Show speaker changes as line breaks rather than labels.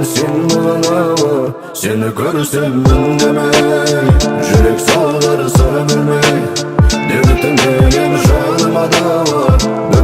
Сен маған ауа. Сені көрсем, үндемей, жүрек соғар сыр бермей. Дертіме ем, жаныма дауа.